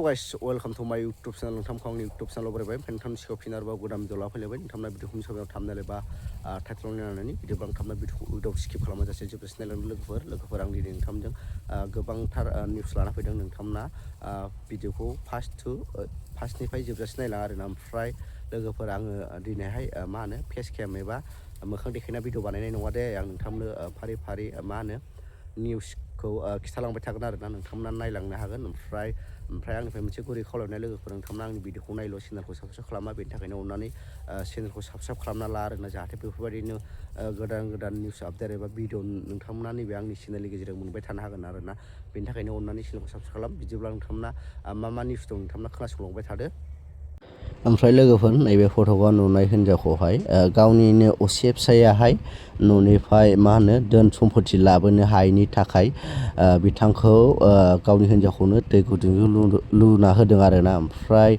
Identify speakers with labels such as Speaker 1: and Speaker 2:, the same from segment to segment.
Speaker 1: Guys, welcome to my YouTube channel. नोंथांखौ आंनि YouTube channel बरायबाय नोंथांनि सिगाङाव फिन आरोबाव गोदान भिडिअ लाफैलायबाय नोंथांना भिडिअखौ साबायाव थामनानै बा टाइटल नायनानै भिडिअ आं थामना भिडिअखौ स्किप खालामाजासे जोबजासिम नायलांदों लोगोफोर आं दिनै नोंथांजों गोबांथार निउस लाना फैदों नोंथांमोना भिडिअखौ फार्स्टनिफ्राय जोबजासिम नायलां आरोना ओमफ्राय लोगोफोर आङो दिनैहाय मा होनो फेस केम एबा मोखां देखायना भिडिअ बानायनाय नङा दे आं नोंथांनो फारि फारि मा होनो निउसखौ खिथालांबाय थागोन आरोना नोंथांमोना नायलांनो हागोन ओमफ्राय आंनिफ्राय मोनसे गुरै खावलायनाय लोगोफोर नोंथांमोना आंनि भिडिअखौ नायल' चेनेलखौ साबस्क्राइब खालामा बेनि थाखायनो अननानै चेनेलखौ साबस्क्राइब खालामना ला आरोना जाहाथे बेफोरबायदिनो गोदान निउस आपडेट एबा भिडिअ नोंथांमोना नैबे आंनि चेनेलनि गेजेरजों मोनबाय थानो हागोन आरोना बेनि थाखायनो अननानै चेनेलखौ साबस्क्राइब खालाम बिदिब्ला नोंथांमोना मा निउस दं नोंथांमोना खोनासंलांबाय थादो। ओमफ्राय लोगोफोर नैबे फट'आव नुनाय हिन्जावखौहाय गावनिनो असे फिसायाहाय न'निफ्राय मा होनो धोन सम्पति लाबोनो हायैनि थाखाय बिथांखौ गावनि हिन्जावखौनो दै गुदुंजों लुना होदों आरोना ओमफ्राय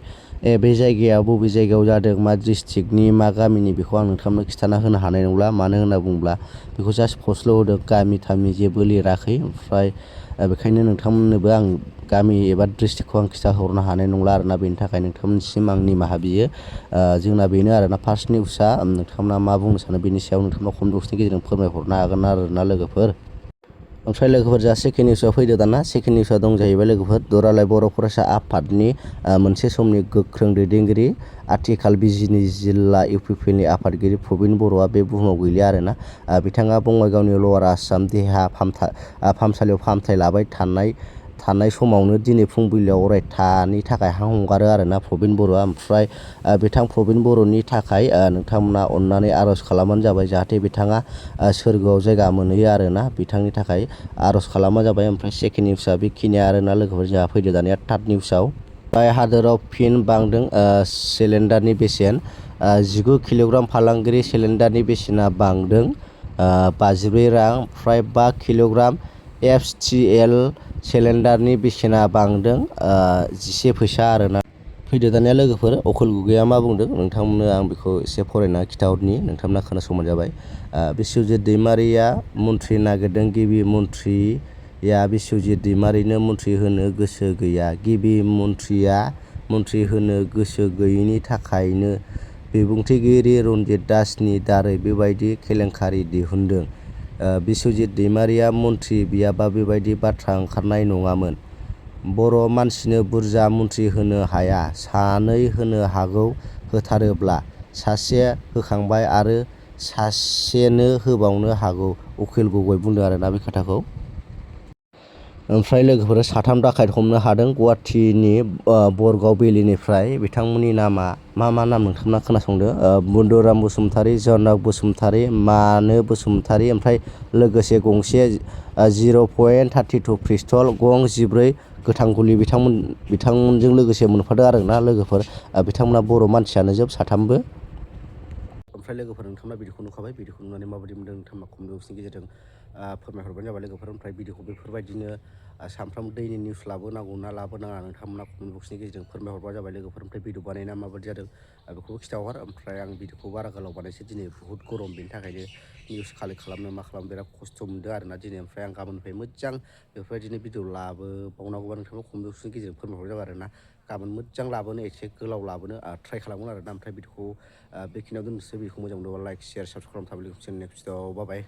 Speaker 1: बे जायगाया बबे जायगायाव जादों मा डिस्ट्रिक्टनि मा गामिनि बेखौ आं नोंथांनो खिन्थाना होनो हानाय नंला मानो होनना बुङोब्ला बेखौ जास्ट पस्टल' होदों गामि थामि जेबो लिराखै ओमफ्राय बेखायनो नोंथांमोननोबो आं गामि एबा डिस्ट्रिक्टखौ आं खिन्थाहरनो हानाय नंला आरोना बेनि थाखाय नोंथांमोननिसिम आं निमाहा बियो जोंना बेनो आरोना फार्स्ट निउसआ नोंथांमोना मा बुंनो सानो बेनि सायाव नोंथांमोना कमेन्ट बक्सनि गेजेरजों फोरमायहरनो हागोन आरोना लोगोफोर। ओमफ्राय लोगोफोर जा सेकेन्ड निउसआव फैदो दाना सेकेन्ड निउसआ दं जाहैबाय लोगोफोर दुलाराय बर' फरायसा आफादनि मोनसे समनि गोख्रों दैदेनगिरि आथिखाल बिजिनि जिल्ला इउपिपिएलनि आफादगिरि प्रबिन बर'आ बे बुहुमाव गैलिया आरोना बिथाङा बङाइगावनि लवार आसाम देहा फाहामसालियाव फाहामथाय लाबाय थानाय समावनो दिनै फुंबिलियाव अरायथानि थाखाय हां हगारो आरोना प्रबिन बर'आ ओमफ्राय बिथां प्रबिन बर'नि थाखाय नोंथांमोना अननानै आर'ज खालामबानो जाबाय जाहाथे बिथाङा सोरगोआव जायगा मोनहैयो आरोना बिथांनि थाखाय आर'ज खालामबानो जाबाय ओमफ्राय सेकेन्ड निउसआ बेखिनिया आरोना लोगोफोर जोंहा फैदो दानिया थार्ड निउसआव हादोराव फिन बांदों सिलिन्डारनि बेसेन 19 किल'ग्राम फालांगिरि सिलिन्डारनि बेसेना बांदों 54 रां ओमफ्राय 5 किल'ग्राम FTL सिलिन्डारनि बेसेना बांदों 10 फैसा आरोना। फैदो दानिया लोगोफोर अखल गुगैया मा बुंदों नोंथांमोननो आं बेखौ एसे फरायना खिथाहरनि नोंथांमोना खोनासंबानो जाबाय। बिस्वजित दैमारिया मन्थ्रि नागिरदों गिबि मन्थ्रिया बिस्वजित दैमारिनो मन्थ्रि होनो गोसो गैया गिबि मन्थ्रिया मन्थ्रि होनो गोसो गैयैनि थाखायनो बिबुंथिगिरि रन्जित दासनि दारै बेबायदि केलेंकारि दिहुनदों बिस्वजित दैमारिया मन्थ्रि बियाबा बेबायदि बाथ्रा ओंखारनाय नङामोन बर' मानसिनो बुरजा मन्थ्रि होनो हाया सानै होनो हागौ होथारोब्ला सासे होखांबाय आरो सासेनो होबावनो हागौ उकिल गगৈ बुंदों आरोना बे खोथाखौ। ओमफ्राय लोगोफोर साथाम दाखायत हमनो हादों गुवाहाटीनि बरगाव बेलिनिफ्राय बिथांमोननि नामा मा नाम नोंथांमोना खोनासंदो बुन्दुराम बसुमतारी जनक बसुमतारी मानो बसुमतारी ओमफ्राय लोगोसे गंसे 0.32 पिस्तल गं 14 गोथां गुलि बिथांमोनजों लोगोसे मोनफादों आरोना लोगोफोर बिथांमोना बर' मानसियानो जोब साथामबो। ओमफ्राय लोगोफोर नोंथांमोना भिडिअखौ नुखाबाय भिडिअखौ नुनानै माबायदि मोनदों नोंथांमोना कमेन्ट बक्सनि गेजेरजों फोरमायहरबानो जाबाय लोगोफोर ओमफ्राय भिडिअखौ बेफोरबायदिनो सानफ्रामबो दैलि निउस लाबोनांगौ ना लाबोनाङा नोंथांमोना कमेन्ट बक्सनि गेजेरजों फोरमायहरबानो जाबाय लोगोफोर ओमफ्राय भिडिअ बानायना माबायदि जादों बेखौबो खिथाहर ओमफ्राय आं भिडिअखौ बारा गोलाव बानायसै दिनै बुहुत गरम बेनि थाखायनो निउस कालेक्ट खालामनो मा खालामनो बिराद खस्थ' मोनदों आरोना दिनै ओमफ्राय आं गाबोननिफ्राय मोजां बेफोरबायदिनो भिडिअ लाबोबावनांगौबा नोंथांनाव कमेन्ट बक्सनि गेजेरजों फोरमायहरबानो जाबाय आरोना गाबोन मोजां लाबोनो एसे गोलाव लाबोनो ट्राइ खालामगोन आरोना ओमफ्राय भिडिअखौ बेखिनियाव दोननोसै बेखौ मोजां मोनदोंबा लाइक शेयार साबस्क्राइब खालामना थाबाय नेक्स्ट भिडिअ बाय।